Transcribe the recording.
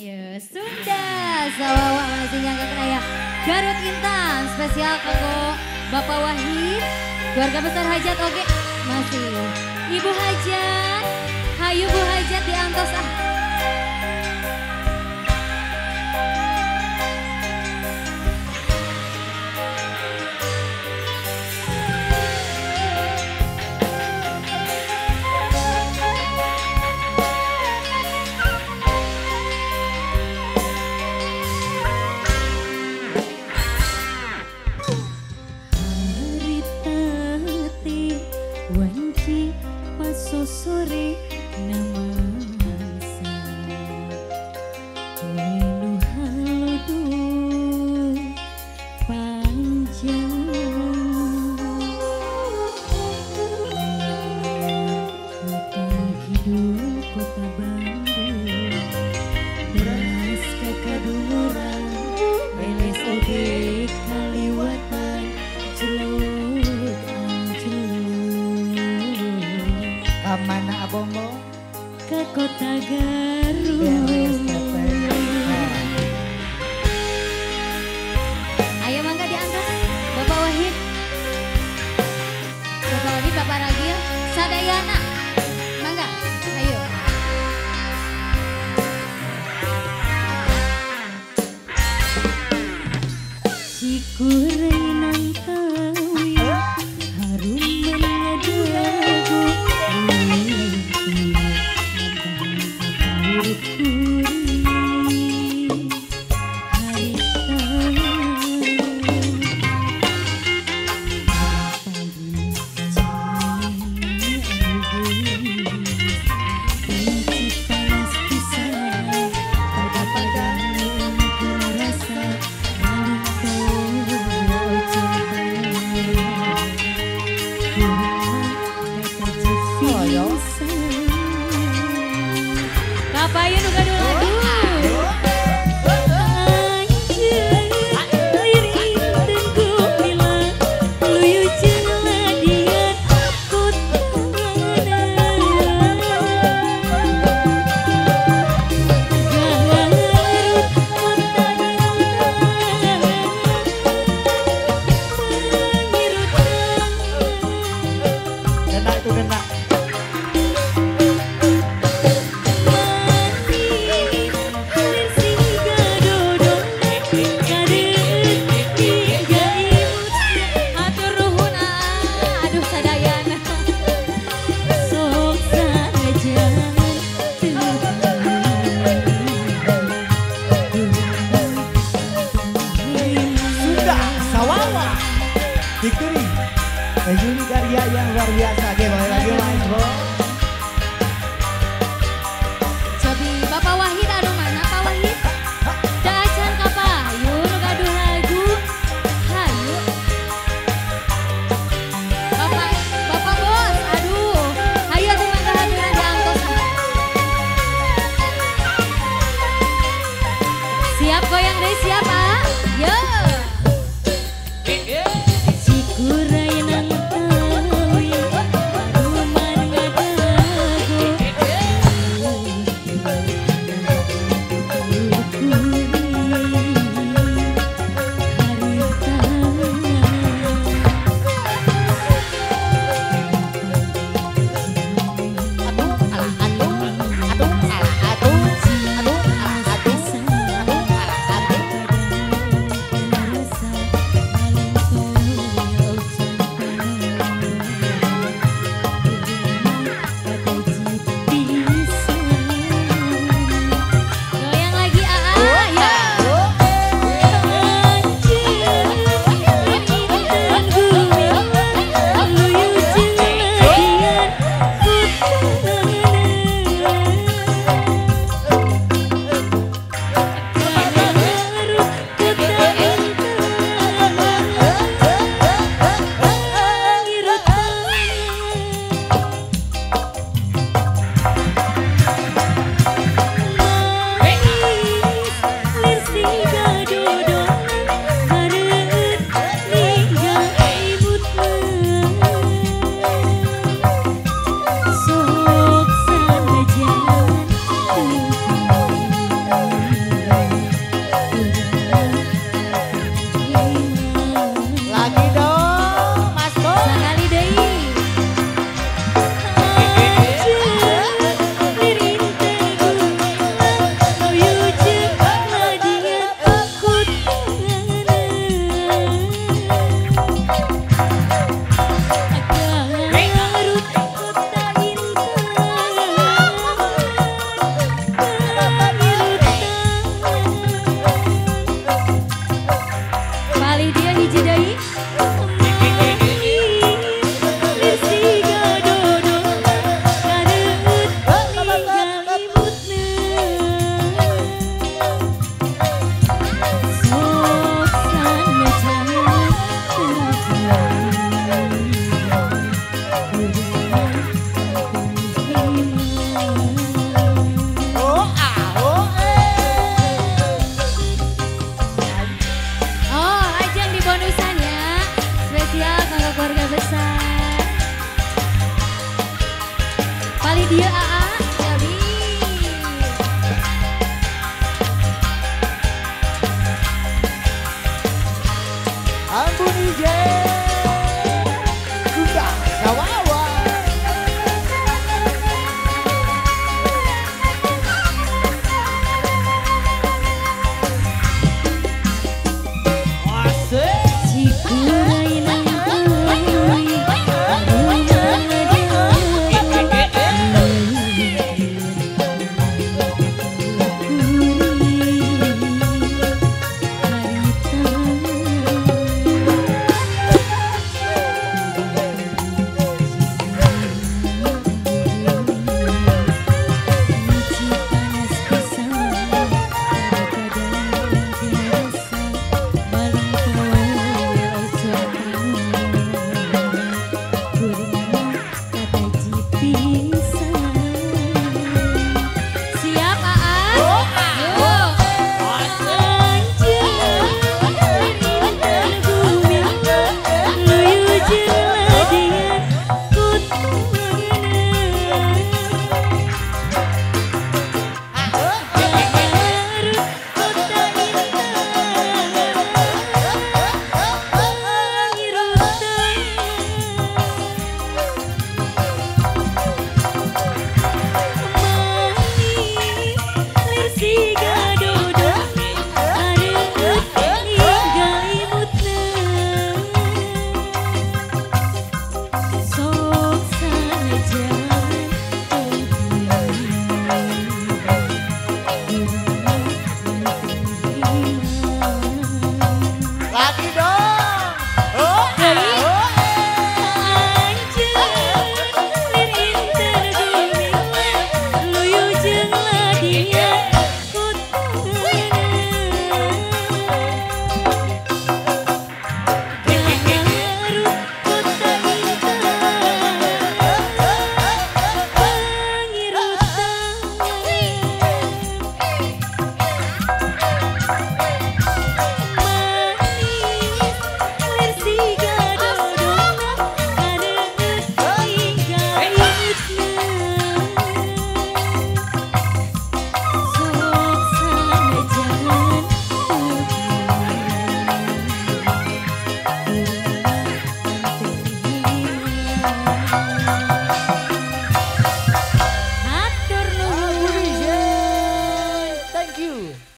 Ya Sunda Sawawa masih nyangka kena ya. Garut Intan spesial kanggo Bapak Wahid, keluarga besar Hajat oke masih. Ibu Hajat, hayu Bu Hajat diantos ah. Sore namasa nu haludu panjang kota kidul kota Bandung beras kakaduran beles oge kaliwatan celuk anceluk. Mana abongo? Ke kota Garut. Ayo mangga diangkat Bapak Wahid. Bapak Wahid, Bapak Ragil, Sadayana. Mangga, ayo. Cikuray nang tawi harum mengadagu. Kapain uga lagu. Victory Yuni Karya yang luar biasa. Oke, boleh lagi maestro. Cobi Bapak Wahid anu mana Pak Wahid? Dacan kapayu nu gaduh lagu. Hayu. Bapak Bapak Bos, aduh. Hayu atuh mangga haturan diantos. Siap goyang deui siap ah. Yo. Thank you.